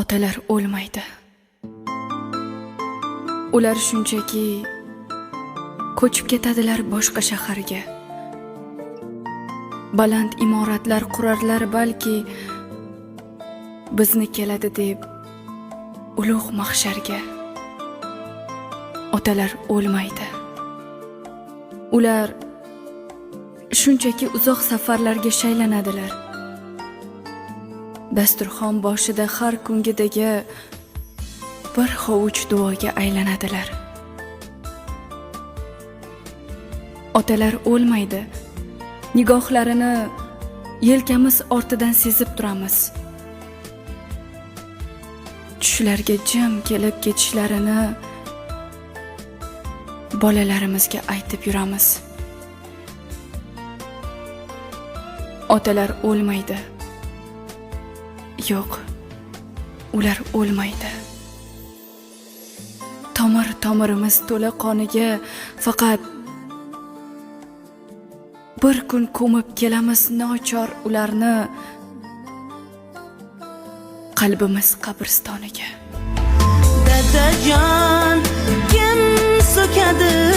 Otalar o'lmaydi. Ular shunchaki ko'chib ketadilar boshqa shaharga. Baland imoratlar qurarlar balki, bizni keladi deb ulug' mahsharga. Otalar o'lmaydi. Ular shunchaki uzoq safarlarga shaylanadilar. Dasturxon boshida har kungidagi bir hovuch duoga aylanadilar. Otalar o'lmaydi. Nigohlarini yelkamiz ortidan sezib turamiz. Tushlarga jim kelib ketishlarini bolalarimizga aytib yuramiz. Otalar o'lmaydi. Yo'q, ular o'lmaydi. Tomir tomirimiz to'la qoniga faqat bir kun ko'mib kelamiz nochor ularni qalbimiz qabristoniga. Dadajon, kim so'kadi?